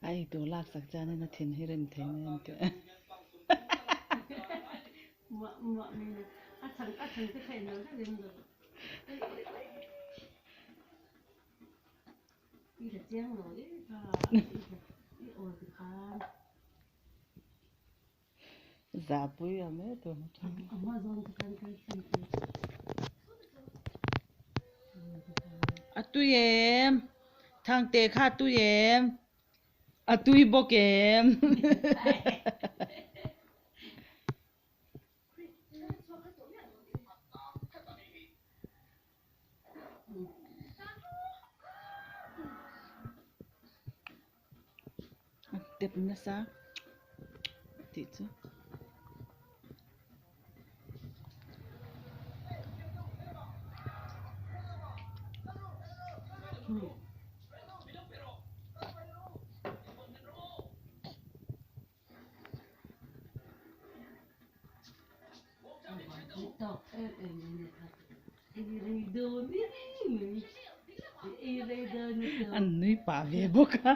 A eitur laksak chuanin a thin hi rem thei mai ang tih. Zahpui a mai tur A tui em? Thangte kha a tui em? A tui bawk em? A tep nasa tih chu. An nui pah ve bawk a.